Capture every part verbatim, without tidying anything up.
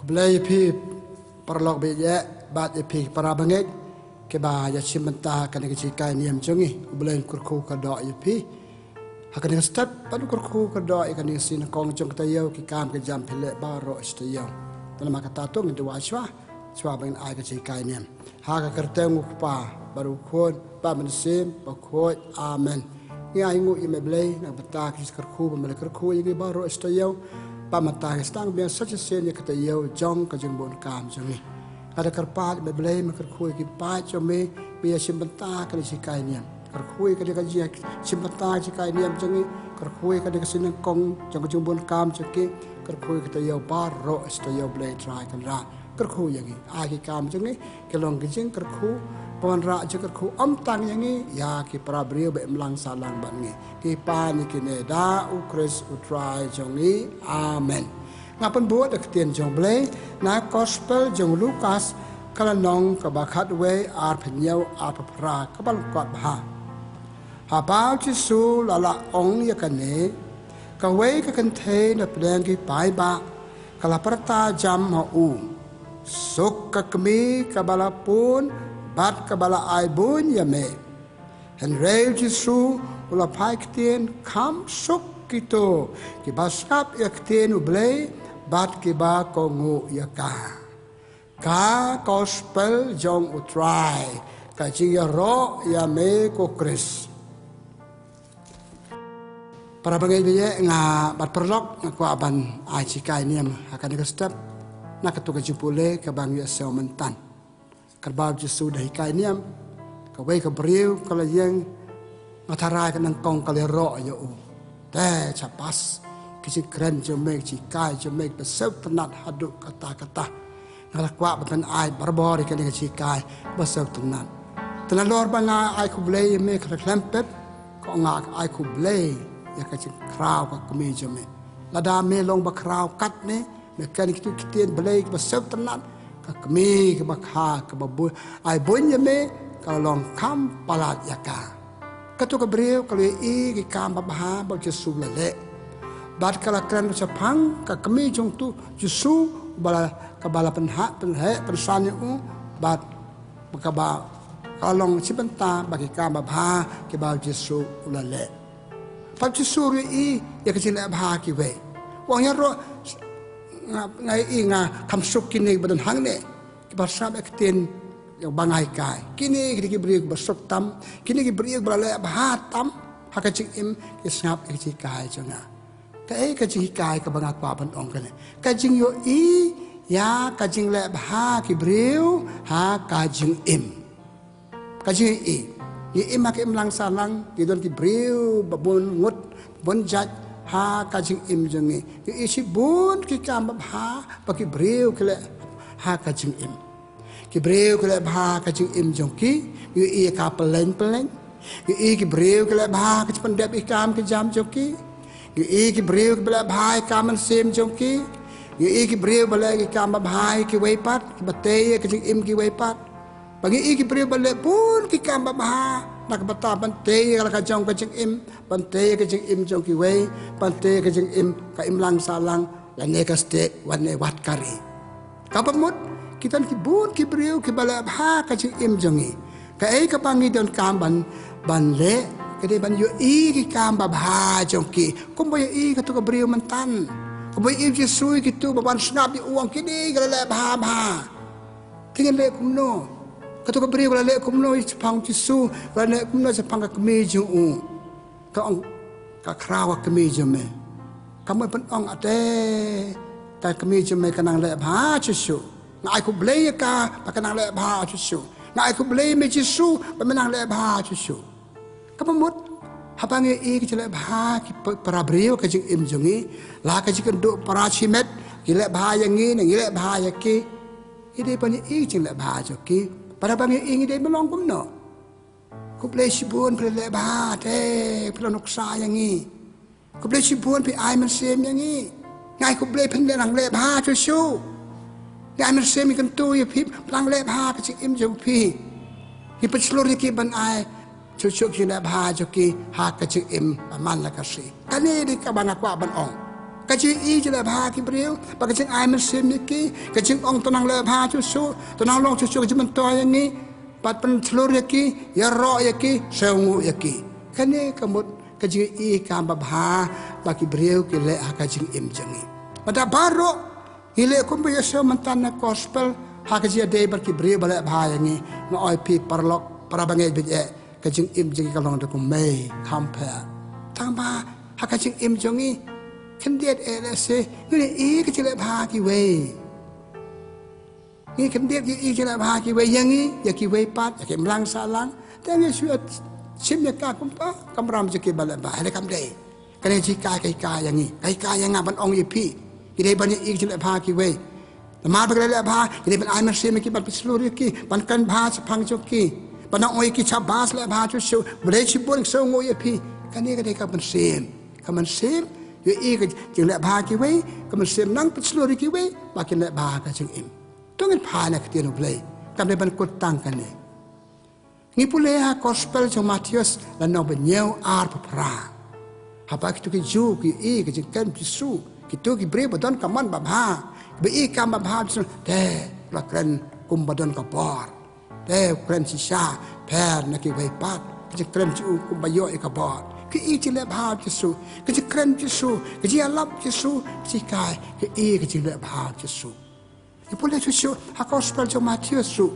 Blei ïa phi paralok bad ïa phi para bangeit kiba ïa shim bynta kane ka jinghikai niam jong ngi. U Blei un kyrkhu kyrdoh ïa phi ha kane ka step, bad un kyrkhu kyrdoh ïa kane ka sien kong jong ka taïew, ki kam ki jam phi leh baroh shi taïew. Te namar kata to ngin duwai shuwa shuwa ban ai ka jinghikai niam. Ha ka kyrteng u Kpa bad u Khun bad u Mynsiem Bakhuid. Amen. Ngi ai nguh ïa me Blei na ka bynta ka jingkyrkhu ba me la kyrkhu ïa ngi baroh shi taïew. Bad mynta ngi sdang biang sa shisien ïa ka taïew jong ka jingbun kam jong ngi. Nga da kyrpad ïa me Blei, me kyrkhu ïa ki paid jong me ba ïa shim bynta kane ka jinghikai niam. Kyrkhu ïa kane ka jingshim bynta ka jinghikai niam jong ngi. Kyrkhu ïa kane ka sien kong jong ka jingbun kam jong ki. Kyrkhu ïa ka taïew baroh shi taïew Blei Trai Kynrad. Kyrkhu ïa ngi. Ai ki kam jong ngi ki long ki jingkyrkhu, ba wanrah jingkyrkhu ym tang ïa ngi, ïa ki para briew ba imlang sahlang bad ngi. Ngi pan ïa kine da u Khrist u Trai jong ngi. Amen. Nga pynbud da ka ktien jong u Blei na ka gospel jong u Lukas, ka lynnong kaba khatwei, arphew hynñiew, arphew phra, kaba lyngkot bha. Haba u Jisu u la lah ong ïa kane, kawei ka kynthei na pdeng ki paidbah ka la pyrta jam ha u, "Suk ka kmie kaba la pun bad kaba la ai buiñ ïa me." Hynrei u Jisu u la phai ktien, "Kham suk kito kiba sngap ïa ka ktien u Blei bad kiba kohnguh ïa ka." Ka gospel jong u Trai. Ka jingïaroh ïa me ko Khrist. Para bangeit bad ïa nga bad paralok, nga kwah ban ai jinghikai niam ha kane ka step na kato ka jingpule kaba ngi ïa siew mynta. Katba u Jisu u da hikai niam kawei ka briew, ka la ïeng, nga tharai ka nyngkong ka la ïaroh ïa u. Te shabash, ki jingkren jong me, ki jinghikai jong me kiba sngewtynnat haduh katta katta. Nga la kwah ban ai barabor ïa kane ka jinghikai ba sngewtynnat. Te nalor ba nga ai khublei ïa me khlem pep, ko nga ai khublei ïa ka jingkhraw ka kmie jong me. Lada me long ba khraw katne, me kren kito ki ktien Blei kiba sngewtynnat, ka kmie kaba kha, kaba buiñ, ai buiñ ïa me, ka la long kham palat ïa ka. Kato ka briew ka la ïohi ki kam babha ba u Jisu u la leh. Bad ka la kren shaphang ka kmie jong uto u Jisu ba la, kaba la pynheh, pynheh, pynsan ïa u, bad kaba ka la long shi bynta ba ki kam babha kiba u Jisu u la leh. Bad u Jisu u ïohi ïa ka jingleh bha kiwei. U ong ïaroh, nga, nga ïohi nga kham suk kine kiba don hangne, kiba sngap ïa ka ktien ïa ba nga hikai. Kine ki dei ki briew kiba suk tam, kine ki briew kiba la leh bha tam ha ka jingim, ki sngap ïa ka jinghikai jong nga. Kaei ka jinghikai kaba nga kwah ban ong kane? Ka jingïohi ïa ka jingleh bha ki briew ha ka jingim. Ka jingïohi. Ngi im ha ka imlang sahlang, ngi don ki briew ba bun ngut, bun jait ha ka jingim jong ngi. Ngi ïohi shibun ki kam babha ba ki briew ki leh ha ka jingim. Ki briew ki leh bha ka jingim jong ki, ngi ïohi ïa ka pylleng pylleng. Ngi ïohi ki briew ki leh bha ka jingpyndep ïa ki kam ki jam jong ki. Ngi ïohi ki briew kiba leh bha ïa ka mynsiem jong ki. Ngi ïohi ki briew ba leh ki kam babha ïa kiwei pat, kiba tei ïa ka jingim kiwei pat. Ba ngi ïohi ki briew ba leh bun ki kam babha na ka bynta ban tei ïa la ka jong ka jingim, ban tei ïa ka jingim jong kiwei, ban tei ïa ka jingim ka imlang sahlang, lane ka state, lane wat ka ri. Kaba mut, ki don ki bun ki briew kiba leh bha ka jingim jong ngi. Kaei kaba ngi donkam ban, ban leh, ka dei ban ïohi ki kam babha jong ki. Kumba ïohi kato ka briew mynta. Kumba ïohi u Jisu ïa kito ba wan sngap ïa u, u ong kine ki la leh bha bha. Te ngin leh kumno? Kato ka briew ka la leh kumno shaphang u Jisu, ka la leh kumno shaphang ka kmie jong u? Ka ong ka khraw ka kmie jong me. Ka mut ban ong, ate, ka kmie jong me ka nang leh bha shuh shuh. Nga ai khublei ïa ka ba ka nang leh bha shuh shuh. Nga ai khublei ïa me Jisu ba me nang leh bha shuh shuh. Kaba mut, haba ngi ïohi ka jingleh bha ki pa-, para briew ha ka jingim jong ngi, la ka jingkynduh para shimet, ki leh bha ïa ngi ne ngi leh bha ïa ki, ngi dei ban ïohi ka jingleh bha jong ki. Para ba ngi ïohi, ngi dei ban long kumno? Khublei shibun phi la leh bha te, phi la nuksa ïa ngi. Khublei shibun phi ai mynsiem ïa ngi. Nga ai khublei phin nang leh bha shuh shuh. Nga ai mynsiem ïa kyntu ïa phi, phin nang leh bha ka jingim jong phi. Ngi pynshlur ïa ki ban ai shuh shuh ka jingleh bha jong ki ha ka jingim ba man la ka sngi. Kane dei kaba nga kwah ban ong. Ka jingïohi jingïalehbha ki briew, bad ka jingai mynsiem ïa ki, ka jingong to nang lehbha shuh shuh, to nang long shuh shuh ka jingmyntoi ïa ngi, bad pynshlur ïa ki, ïaroh ïa ki, sngewnguh ïa ki. Kane ka mut ka jingïohi kam babha ba ki briew ki leh ha ka jingim jong ngi. Bad da baroh ngi leh kumba ïashem mynta na gospel, ha ka jingïadei bad ki briew ba lehbha ïa ngi, nga ong ïa phi paralok, para bangeit bad eh, ka jingim jong ngi ka long da kumne, kham pher. Tang ba ha ka jingim jong ngi, khyndiat eh lehse ngi ïohi ka jinglehbha kiwei. Ngi khyndiat ïohi ka jinglehbha kiwei ïa ngi, ïa kiwei pat, ïa ki imlang sahlang. Te ngi shu shim ïa ka kumta, kamram jong ki ba lehbha, hynrei kam dei. Kane ka jinghikai ka hikai ïa ngi, ka hikai ïa nga ban ong ïa phi. Ngi dei ban ïohi ka jinglehbha kiwei. Namar ba ka lehbha, ngi dei ban ai mynsiem ïa ki, ban pynshlur ïa ki, ban kren bha shaphang jong ki, ban ong ïa ki shabas, lehbha shuh shuh, balei shibun sngewnguh ïa phi. Kane ka dei ka mynsiem. Ka mynsiem ïohi ka jinglehbha kiwei, ka mynsiem nang pynshlur ïa kiwei ba kin lehbha ha ka jingim. To ngin phai na ka ktien U Blei. Kam dei ban kut tang kane. Ngi pule ha gospel jong u Mathaios, lynnong ba hynñiew, arphew phra. Haba kito ki Jiw ki ïohi ka jingkren u Jisu, kito ki briew ba don ka mon babha, ba ïohi kam babha u Jisu, te u la kren kumba don ka bor. Te u kren shisha pher na kiwei pat. Ka jingkren jong u kumba ïoh ïa ka bor. Ki ïohi ka jinglehbha u Jisu, ka jingkren u Jisu, ka jingïalap u Jisu, ka jinghikai, ki ïohi ka jinglehbha u Jisu. Ngi pule shuh shuh ha gospel jong u Mathaios ruh,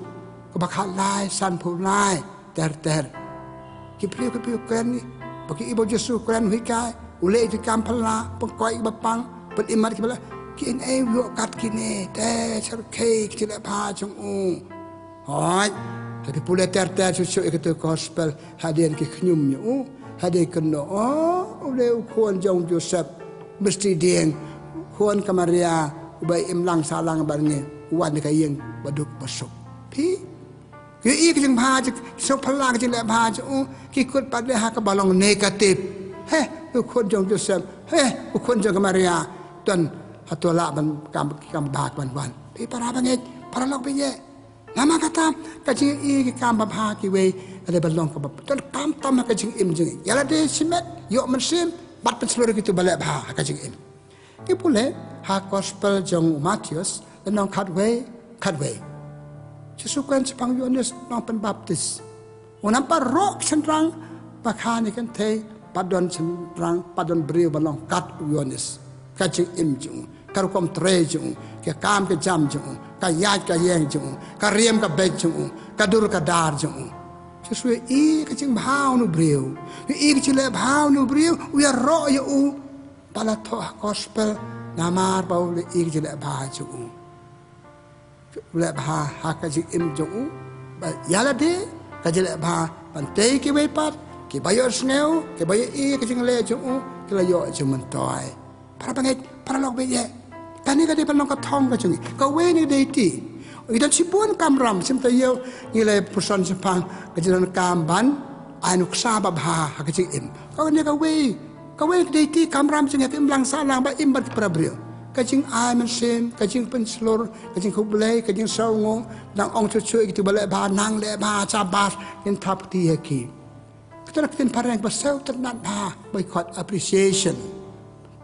kaba khatlai, sanphew lai, ter ter. Ki briew ki briew kren, ba ki ïohi ba u Jisu u kren, u hikai, u leh ïa ki kam phylla, u pynkhiah ïa ki bapang, u pynimat ïa ki balang, ki ïeng ei, u ïoh kat kine, te syrkhei ka jinglehbha jong u. Hooid, te phi pule ter ter shuh shuh ïa kito ki gospel, hadien ki khñium ïa u, hadien kynnoh, oh, u dei u khun jong u Joseph, mistri dieng, u khun ka Maria, uba imlang sahlang bad ngi, u wan na ka ïing baduk basuk. Phi, ki ïohi ka jingbha jong, ki sngew phylla ka jinglehbha jong u, ki kut pat leh ha kaba long negative. He, u khun jong u Joseph, he, u khun jong ka Maria, don hato lah ban kam, kam bha ban wan. Phi para bangeit, paralok bangeit. Namar kata, ka jingïohi ki kam babha kiwei, ka dei ban long kaba, don tam tam ha ka jingim jong ngi. Ïa lade shimet, ïoh mynsiem, bad pynshlur ïa kito ba lehbha ha ka jingim. Ngi pule ha gospel jong u Mathaios, lynnong khatwei, khatwei. U Jisu u kren shaphang u Ïoannis Nongpynbaptis. U nang baroh ki shynrang ba kha ne kynthei, ba don shynrang, ba don briew ba long kat u Ïoannis. Ka jingim jong u, ka rukom trei jong u, ka kam ka jam jong u, ka ïaid ka ïeng jong u, ka riam ka beit jong u, ka dur ka dar jong u. U Jisu u ïohi ka jingbha une u briew, u ïohi ka jinglehbha une u briew, u ïaroh ïa u. Ba la thoh ha gospel, namar ba u la ïohi ka jinglehbha jong u. Lehbha ha ka jingim jong u, ba ïa lade ka jinglehbha ban tei kiwei pat, kiba ïohsngew, kiba ïohi ka jingleh jong u, ki la ïoh jingmyntoi. Para bangeit, paralok bangeit, kane ka dei ban long ka thong ka jong ngi. Kawei na ka deiti, ngi don shibun kamram, shim taïew ngi la puson shaphang ka jingdonkam ban ai nuksa babha ha ka jingim. Kane kawei, kawei na ka deiti kamram jong ngi, ka imlang sahlang ba im bad ki para briew. Ka jingai mynsiem, ka jingpynshlur, ka jingkhublei, ka jingsngewnguh, nang ong shuh shuh ïa kito ba lehbha, nang lehbha, shabas, ngin thap kti ïa ki. Kata ka ktien phareng ba sngewtynnat bha, ba ki khot appreciation.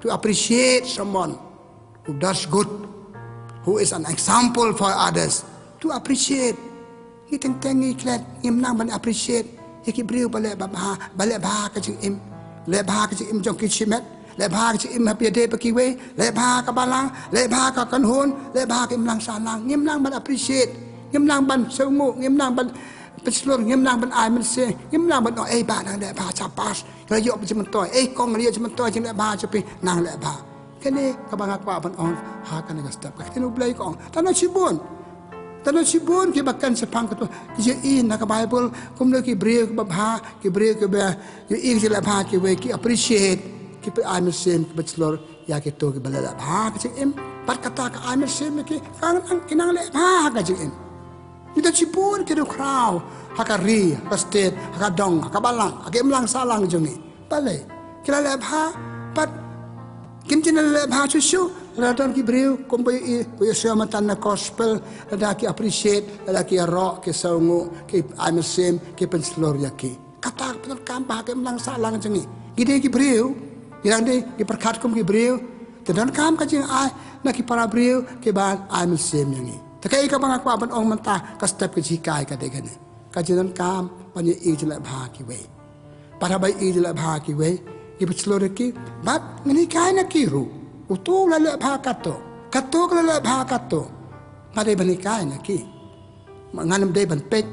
To appreciate someone who does good, who is an example for others. To appreciate. Ngi teng teng ngi klet, ngim nang ban appreciate ïa ki briew ba leh babha, ba lehbha ka jingim. Lehbha ka jingim jong ki shimet, lehbha ka jingim haba ïadei bad kiwei, lehbha ka balang, lehbha ka kynhun, lehbha ka imlang sahlang. Ngim nang ban appreciate, ngim nang ban sngewnguh, ngim nang ban pynshlur, ngim nang ban ai mynsiem, ngim nang ban ong ei bah nang lehbha, shabas, nga la ïoh jingmyntoi, ei kong nga la ïoh jingmyntoi, jinglehbha jong phi, nang lehbha. Kane kaba nga kwah ban ong ha kane ka step. Ka ktien U Blei ka ong, tang don shibun, tang don shibun kiba kren shaphang kato, ki ïohi na ka Baibl kumno ki briew kiba bha, ki briew kiba ïohi ka jinglehbha kiwei, ki appreciate, ki ai mynsiem, ki pynshlur ïa kito kiba leh lehbha ha ka jingim. Bad kata ka ai mynsiem ïa ki, ka nang, ki nang lehbha ha ka jingim. Ngi don shibun ki riewkhraw ha ka ri, ha ka state, ha ka dong, ha ka balang, ha ka imlang sahlang jong ngi. Balei? Ki la lehbha, bad kin jin la lehbha shuh shuh, lada don ki briew kumba ïohi, ba ïohsngew mynta na gospel, lada ki appreciate, lada ki ïaroh, ki sngewnguh, ki ai mynsiem, ki pynshlur ïa ki. Kata ka pyndonkam ba ha ka imlang sahlang jong ngi, ngi dei ki briew, ngi dang dei, ngi pyrkhat kum ki briew. Te donkam ka jingai na ki para briew kiba ai mynsiem ïa ngi. Te kaei kaba nga kwah ban ong mynta, ka step ka jinghikai ka dei kane. Ka jingdonkam ban ïa i jingeh bha kiwei. Bad haba i jingeh bha kiwei, i pynshlur ïa ki, bad ngan hikai na ki ruh. Uto u la leh bha katto, katto ka la leh bha katto. Nga dei ban hikai na ki. Ngan ym dei ban peit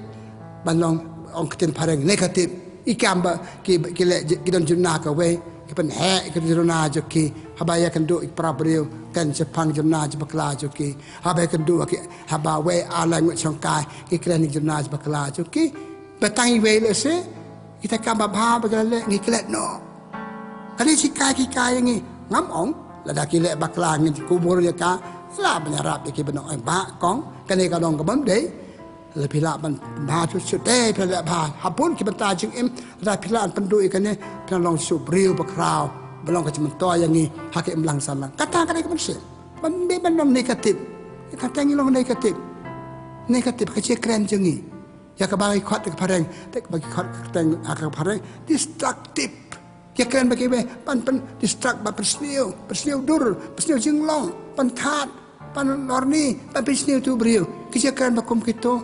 ban long, ong ktien phareng, negative. I kam ba ki, ki leh, ki don jingduna kawei, ki pynheh ki jingduna jong ki. Haba ïakynduh ïa ki para briew, kren shaphang jingduna jingbakla jong ki. Haba ïakynduh ki, haba wei ar lai ngut shongkai, ki kren jingduna jingbakla jong ki. Ba tang iwei lehse, kita kam babha ba ki la leh, ngi klet noh. Kane shi kai ki kai ïa ngi, ngam ong lada ki leh bakla, ngi kubur ïa ka, lah ban ïarap ïa ki ban ong, eh, bah kong, kane ka long ka bym dei. Lada phi lah ban bha shuh shuh te phi leh bha ha bun ki bynta jingim, lada phi lah ban pynduh ïa kane, phi long shuh briew bakhraw ba long ka jingmyntoi ïa ngi ha ka imlang sahlang. Kata ka dei ka mynsiem. Ban dei ban long negative. Kata ngi long negative. Negative ka jingkren jong ngi. Ïa kaba ngi khot ka phareng, te kaba ngi khot ka kyrteng ha ka phareng, destructive. Ïa kren ba kiwei, ban pyn destruct, ban pynsniew, pynsniew dur, pynsniew jinglong, ban thad, ban lorni, ban pynsniew tu briew. Ki ïa kren ba kum kito,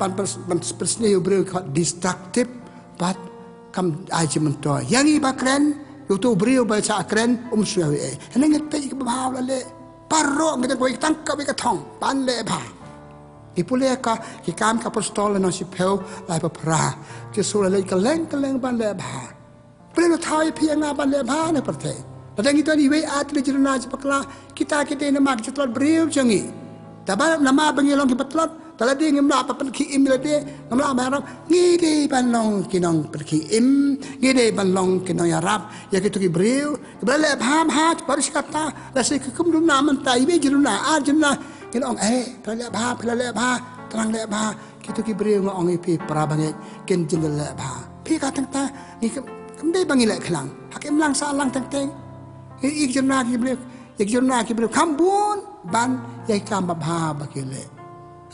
ban pyns-, ban pynsniew briew, khot destructive, bad kam ai jingmyntoi. Ïa ngi ba kren, uto u briew ba shah kren, um sniew ei. Hynrei ngi peit ïa kaba bha u la leh. Baroh ngi dang kawei tang kawei ka thong, ban leh bha. Ngi pule ka Ki Kam ki Apostol lynnong shiphew, laiphew phra. Jisu u la leit kylleng kylleng ban leh bha. Pule u la thaw ïa phi ïa nga ban leh bha na pyrthei. Lada ngi don iwei ar tylli ki jingduna jingbakla, kita ki dei namar ki jingtlot briew jong ngi. Te ba namar ba ngi long kiba tlot, te lada ngim lah ban pynkhie im ïa lade, ngim lah ban ïarap, ngi dei ban long ki nongpynkhie im, ngi dei ban long ki nongïarap ïa kito ki briew kiba la leh bha bha, baroh shi katta. Lehse ki kum duna mynta, iwei jingduna, ar jingduna, kin ong, eh, phi la leh bha, phi la leh bha, tang leh bha. Kito ki briew nga ong ïa phi, para bangeit, kin jin leh bha. Phi ka tang ta, ngi kam, kam dei ba ngi leh khnang ha ka imlang sahlang teng teng. Ïa ki jingduna ki briew, ïa ki jingduna ki briew kham bun ban ïa ki kam babha ba ki leh.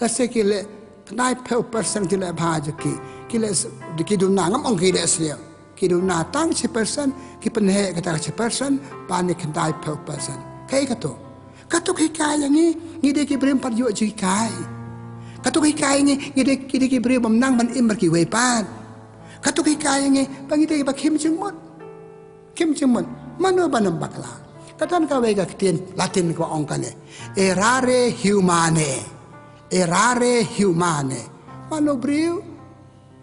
Lehse ki leh khyndai phew percent jingeh bha jong ki, ki leh s-, ki duna, ngam ong ki leh sniew. Ki duna tang shi percent, ki pynheh kata shi percent, ban ïa khyndai phew percent. Kaei kato? Kato ka hikai ïa ngi, ngi dei ki briew ban ïoh jinghikai. Kato ka hikai ïa ngi, ngi dei, ngi dei ki briew bym nang ban im bad kiwei pat. Kato ka hikai ïa ngi ba ngi dei ba khim jingmut. Khim jingmut. Mano ban ym bakla? Ka don kawei ka ktien Latin ka ong kane, errare humane. Errare humane. Mano briew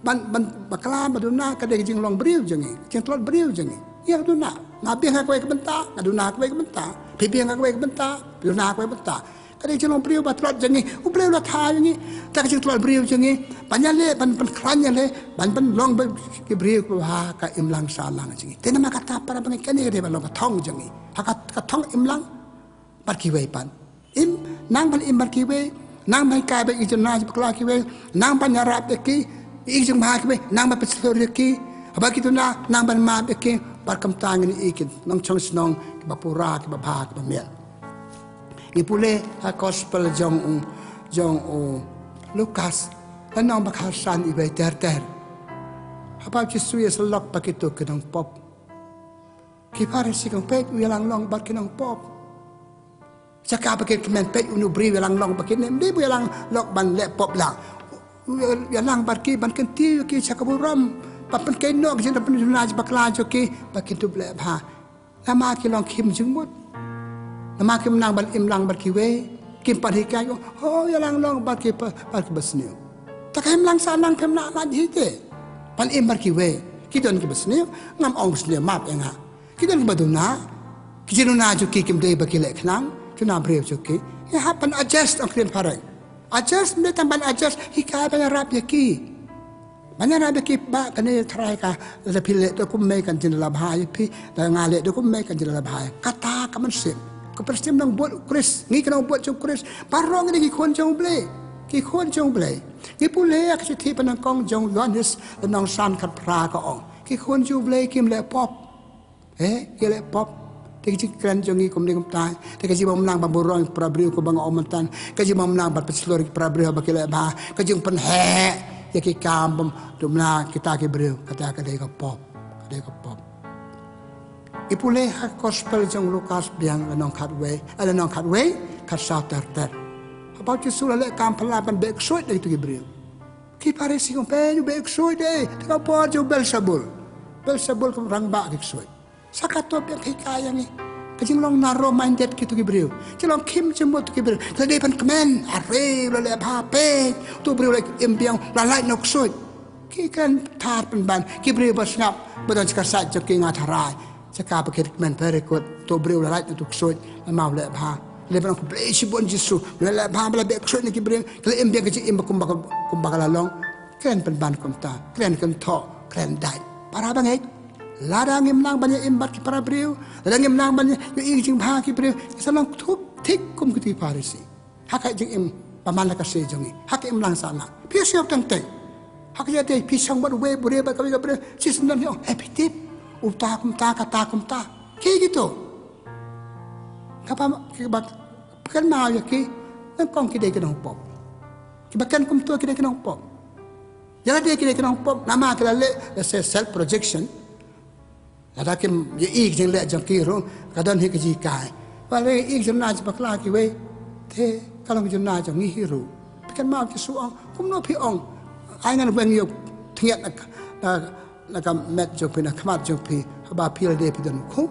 ban, ban bakla, ba duna, ka dei ka jinglong briew jong ngi, jingtlot briew jong ngi. Ïa duna, nga biang ha kawei ka bynta, nga duna ha kawei ka bynta, phi biang ha kawei ka bynta, phi duna ha kawei ka bynta. Ka dei ka jinglong briew ba tlot jong ngi. U Blei u la thaw ïa ngi da ka jingtlot briew jong ngi ban ïaleh, ban, ban khlaiñ ïaleh, ban, ban long ba ki briew kiba ha ka imlang sahlang jong ngi. Te namar kata, para bangeit, kane ka dei ban long ka thong jong ngi ha ka, ka thong imlang bad kiwei pat. Im, nang ban im bad kiwei, nang ban hikai bad ki jingduna jingbakla kiwei, nang ban ïarap ïa ki, ïa ki jingbha kiwei, nang ban pynshlur ïa ki, haba ki duna, nang ban map ïa ki, bad kumta ngin ïohi ki nongshong shnong kiba pura, kiba bha, kiba miat. Ngi pule ha gospel jong u, jong u Lukas, lynnong ba khatsan, iwei ter ter. Haba u Jisu u ïasyllok bad kito ki nongpop, ki Pharisi ki ong, peit, u ïalang long bad ki nongpop. Sha kaba ki kmen, peit, une u briew u ïalang long bad kine, ym dei ba u ïalang long ban leh pop lang. U ïalang bad ki ban kyntiew ïa ki sha ka burom, ban pynkynnoh ki jingduna jingbakla jong ki ba kin dup leh bha. Namar ki long khim jingmut. Namar kim nang ban im lang bad kiwei, kim pat hikai, oh, ïalang long bad ki pa, bad kiba sniew. Te ka imlang sahlang phim lah lait hi te ban im bad kiwei. Ki don kiba sniew, ngam ong sniew, map ïa nga. Ki don kiba duna, ki jingduna jong ki kim dei ba ki leh khnang, duna briew jong ki. Ngi hap ban adjust, ong ktien phareng. Adjust, ym dei tang ban adjust, hikai ban ïarap ïa ki. Ban ïarap ïa ki ba kane, tharai ka, lada phi leh da kumne kan jin la bha ïa phi, lada nga leh da kumne kan jin la bha ïa. Kata ka mynsiem. Ka mynsiem nongbud u Khrist, ngi ki nongbud jong u Khrist. Baroh ngi dei ki khun jong u Blei. Ki khun jong u Blei. Ngi pule ha ka shithi ba nyngkong jong u Ïoannis, lynnong san, khatphra, ka ong, ki khun jong u Blei kim leh pop. Eh, ki leh pop. Te ka jingkren jong ngi kumne kumtai, te ka jingbym nang ban burom ïa ki para briew kumba nga ong mynta, ka jingbym nang ban pynshlur ïa ki para briew ba ki leh bha, ka jingpynheh ïa ki kam bym duna kita ki briew, kata ka dei ka pop. Ka dei ka pop. Ngi pule ha gospel jong Lukas biang lynnong khatwei, eh, lynnong khatwei, khatsaw ter ter. Haba u Jisu u la leh kam phylla ban beh ksuid da kito ki briew, ki Pharisi ki ong, peit, u beh ksuid de, te ka por jong u Belsebul. Belsebul ka rangbah ki ksuid. Sa kato phi ïohi ka ïa ngi, ka jinglong narrow minded kito ki briew. Jinglong khim jingmut kito ki briew. Ka la dei ban kmen, are u la leh bha, peit, uto u briew u la im biang, u la lait na u ksuid. Ki kren thar pynban, ki briew ba sngap, ba don sha ka sait jong ki, nga tharai, sha ka ba ki kmen, very good, uto u briew u la lait na uto u ksuid, namar u leh bha. Leh ban ong khublei shibun Jisu, u la leh bha, ba la beh ksuid na ki briew, ki la im biang ka jingim ba kumba ka, kumba ka la long. Kren pynban kumta, kren kynthoh, kren dait. Para bangeit, lada ngim nang ban ïa im bad ki para briew, lada ngim nang ban ïa ïohi ka jingbha ki briew, ngi sa long thup thik kum kito ki Pharisi. Ha ka jingim ba man la ka sngi jong ngi, ha ka imlang sahlang, phi sngew teng teng. Ha ka ïadei phi shong bad uwei u briew bad kawei ka briew, shisyndon phi ong, eh, phi tip, uta kumta, kata kumta. Ki kito. Kaba, kaba kynmaw ïa ki, nyngkong ki dei ki nongpop. Kiba kren kumto ki dei ki nongpop. Ïa lade ki dei ki nongpop, namar ki la leh, let's say, self projection. Lada kim ïohi ka jingleh jong ki ruh, ka don hi ka jinghikai. Ba leh ïohi ka jingmut jong bakla kiwei, te ka long ka jingmut jong ngi hi ruh. Phi kynmaw u Jisu u ong, kumno phi ong, ai ngan weng ïa u tngiat na ka, na, na ka met jong phi, na khmat jong phi, haba phi lade phi don khum.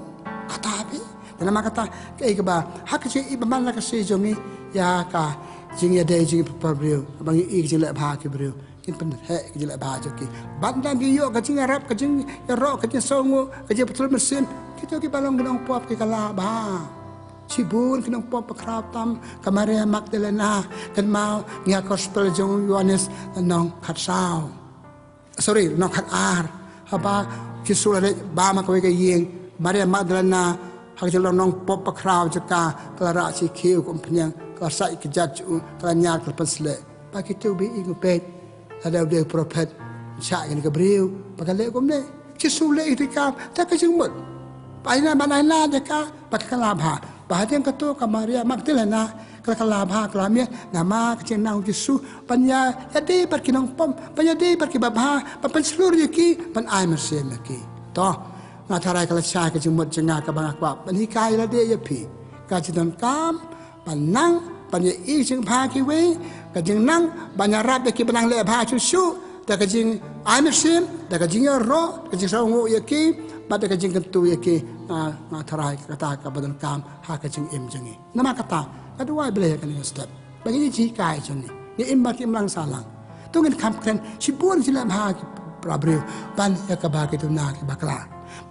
Kata phi. Te namar kata, kaei kaba, ha ka jingïohi ba man la ka sngi jong ngi, ïa ka jingïadei jong ngi bad ki para briew, ba ngi ïohi ka jingleh bha ki briew, kin pynheh ka jingleh bha jong ki. Bad ngi ïoh ka jingïarap, ka jingïaroh, ka jingsngewnguh, ka jingpyntylli mynsiem, kito kiba long ki nongpop ki kylla bha. Shibun ki nongpop bakhraw tam, ka Maria Magdalena, kynmaw ngi ha gospel jong u Ïoannis lynnong khatsaw. Sorry, lynnong khatar. Haba u Jisu u la leit bam ha kawei ka ïing, Maria Magdalena, ha ka jinglong nongpop bakhraw jong ka, ka la rah sha ki khiew ka umphniang, ka la sait kjat sha u, ka la ñiad, ka la pynsleh. Ba kito ba ïohi, peit, lada u dei u prophet, un shah ïa kane ka briew ba ka leh kumne. U Jisu u leh ïa kata ka, da ka jingmut. Ba ai na, ba ai na da ka, ba ka kylla bha. Ba hadien kato ka Maria Magdalena, ka la kylla bha, ka la miet namar ka jingnang u Jisu ban ïa, ïadei bad ki nongpop, ban ïadei bad kiba bha, ban pynshlur ïa ki, ban ai mynsiem ïa ki. To, nga tharai ka la shai ka jingmut jong nga kaba nga kwah ban hikai ïa lade ïa phi. Ka jingdonkam ban nang ban ïohi ka jingbha kiwei, ka jingnang ban ïarap ïa kiba nang leh bha shuh shuh, da ka jingai mynsiem, da ka jingïaroh, da ka jingsngewnguh ïa ki, bad da ka jingkyntu ïa ki. Nga, nga tharai kata kaba donkam ha ka jingim jong ngi. Namar kata, nga duwai Blei ha kane ka step ba ngi ïohi ka jinghikai jong ngi, ngi im bad ki imlang sahlang. To ngin kham kren shibun jingleh bha ki para briew ban ïa kaba ki duna ki bakla,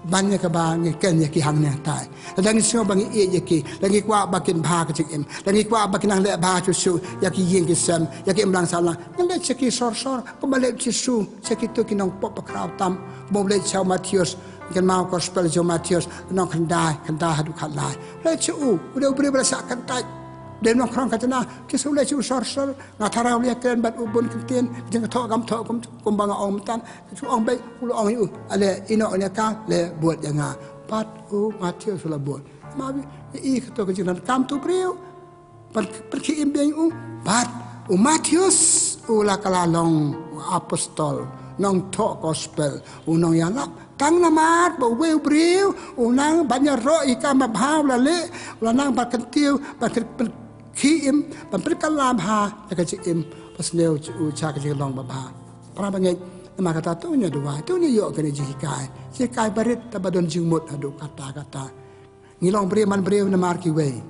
ban ïa kaba ngi kren ïa ki hangne hangtai. Lada ngi sngew ba ngi ïeit ïa ki, lada ngi kwah ba kin bha ka jingim, lada ngi kwah ba kin nang leh bha shuh shuh ïa ki ïing ki sem, ïa ki imlang sahlang, ngin leit sha ki sor sor kumba leh u Jisu sha kito ki nongpop bakhraw tam, kumba u leit sha u Mathaios. Kynmaw gospel jong u Mathaios, lynnong khyndai, khyndai haduh khatlai. U leit sha u, u dei u briew ba la shah kyntait, u dei u nongkhrong khajna. U Jisu u leit sha u sor sor, nga tharai u la ïakren bad u bun kyntien, ka jingthoh kam thoh kum, kumba nga ong mynta. Ka jong u ong beit, u la ong ïa u, ale, ïehnoh ïa ka, leh bud ïa nga. Bad u Mathaios u la bud. Namar ba ïa i kato ka jingdonkam uto u briew ban pynkhie im biang ïa u. Bad u Mathaios u la kylla long u apostol, nongthoh gospel, u nongïalap. Tang namar ba uwei u briew u nang ban ïaroh ïa ka kaba bha u la leh, u la nang ban kyntiew, ban pynkhie im, ban pynkylla bha ïa ka jingim, ba sniew u sha ka jinglong ba bha. Para bangeit, namar kata to ngin ïa duwai, to ngin ïa ïoh kane ka jinghikai, jinghikai barit, te ba don jingmut haduh katta katta. Ngi long briew man briew namar kiwei.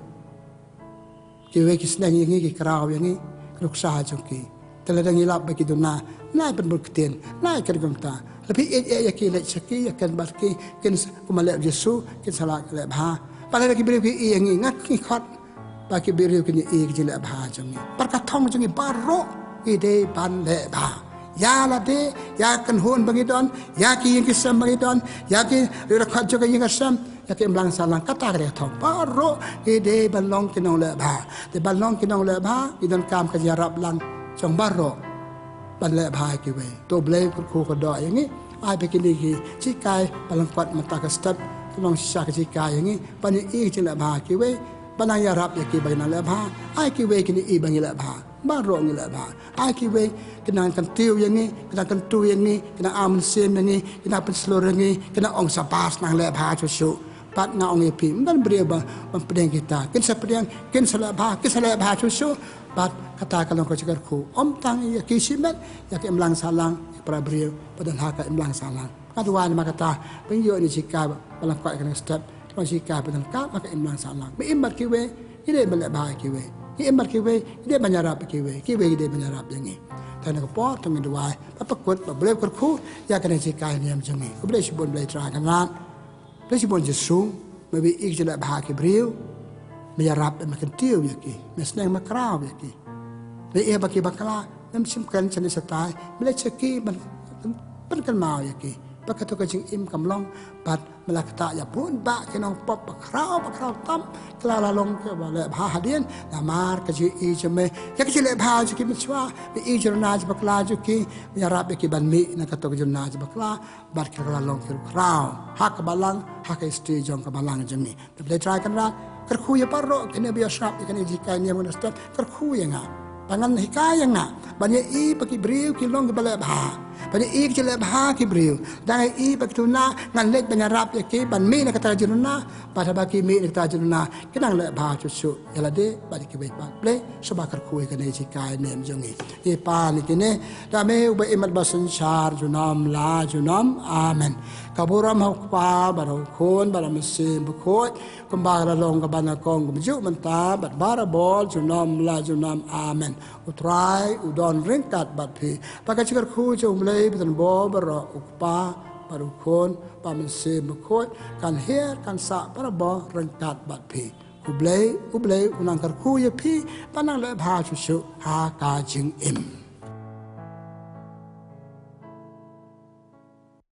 Kiwei ki sneng ïa ngi, ki kraw ïa ngi, ki nuksa jong ki. Te lada ngi lap ba ki duna, nai pynbud ktien, nai kren kumta. Lada phi ïeit ïa ki, leit sha ki, ïakren bad ki, kin s-, kumba leh u Jisu, kin sa lah leh bha. Bad lada ki briew ki ïohi ïa ngi, ngat ngi khot ba ki briew kin ïohi ka jingleh bha jong ngi. Bad ka thong jong ngi baroh ngi dei ban leh bha. Ïa lade, ïa ka kynhun ba ngi don, ïa ki ïing ki sem ba ngi don, ïa ki riewdkhot jong ka ïing ka sem, ïa ka imlang sahlang, kata ka dei ka thong. Baroh ngi dei ban long ki nongleh bha. Te ban long ki nongleh bha, ngi donkam ka jingïarap lang jong baroh ban leh bha ïa kiwei. To Blei un kyrkhu kyrdoh ïa ngi. Ai ba kine ki jinghikai ba lyngkot mynta ka step kin long shisha ka jinghikai ïa ngi ban ïohi ka jingleh bha ïa kiwei, ban nang ïarap ïa ki ba kin nang leh bha. Ai kiwei kin ïohi ba ngi leh bha. Baroh ngi leh bha. Ai kiwei ki nang kyntiew ïa ngi, ki nang kyntu ïa ngi, ki nang ai mynsiem ïa ngi, ki nang pynshlur ïa ngi, ki nang ong shabash, nang leh bha shuh shuh. Pat nga ong ïa phi, ym don briew ba, ban pdiang kita. Kin sa pdiang, kin sa leh bha, kin sa leh bha shuh shuh. Pat kata ka long ka jingkyrkhu. Ym tang ïa ki shimet, ïa ki imlang sahlang, ïa ki para briew ba don ha ka imlang sahlang. Nga duwai namar kata, pynïoh ïa kane ka jinghikai ba la kwah ïa kane ka step, ka jinghikai ba don ha ka imlang sahlang. Ngi im bad kiwei, ngi dei ban leh bha ïa kiwei. Ngi im bad kiwei, ngi dei ban ïarap ïa kiwei. Kiwei ki dei ban ïarap ïa ngi. Te na ka por, to ngin duwai, ba pynkut, ba U Blei un kyrkhu ïa kane ka jinghikai niam jong ngi. Khublei shibun Blei Trai Kynrad. Khublei shibun Jisu, me ba ïohi ka jingleh bha ki briew, me ïarap, me kyntiew ïa ki, me sneng, me khraw ïa ki. Me ïohi ba ki bakla, mem shim kren shane shatai, me leit sha ki ban, ban pynkynmaw ïa ki. Ba kato ka jingim kam long, bad me la ktah ïa bun bah ki nongpop bakhraw, bakhraw tam, ki la long kiba leh bha hadien, namar ka jingïohi jong me ïa ka jingleh bha jong ki mynshuwa, me ïohi ka jingduna jingbakla jong ki, me ïarap ïa ki ban mih na kato ka jingduna jingbakla, bad ki la long ki ruh khraw ha ka balang, ha ka history jong ka balang jong ngi. Te Blei Trai Kynrad, kyrkhu ïa baroh kine ba ïohsngew ïa kane ka jinghikai niam kane ka step, kyrkhu ïa nga. Ba ngan hikai ïa nga ban ïohi ba ki briew ki long kiba leh bha, ban ïohi ka jingleh bha ki briew. Dang ïohi ba ki duna, ngan leit ban ïarap ïa ki ban mih na kata ka jingduna, bad haba ki mih na kata ka jingduna, ki nang leh bha shuh shuh ïa lade bad ïa kiwei pat. Blei, sngewbha kyrkhu ïa kane ka jinghikai niam jong ngi. Ïa pynban ïa kine, da me uba im bad uba synshar junom la junom. Amen. Ka burom ha U Kpa bad ha U Khun bad ha U Mynsiem Bakhuid, kumba ka la long kaba nyngkong kumjuh mynta bad barabor junom la junom. Amen. U Trai u don ryngkat bad phi. Ba ka jingkyrkhu jong U Blei ba don bor baroh, U Kpa bad U Khun bad U Mynsiem Bakhuid, kan hiar kan sah barabor ryngkat bad phi. U Blei, U Blei un nang kyrkhu ïa phi, ba nang leh bha shuh shuh ha ka jingim.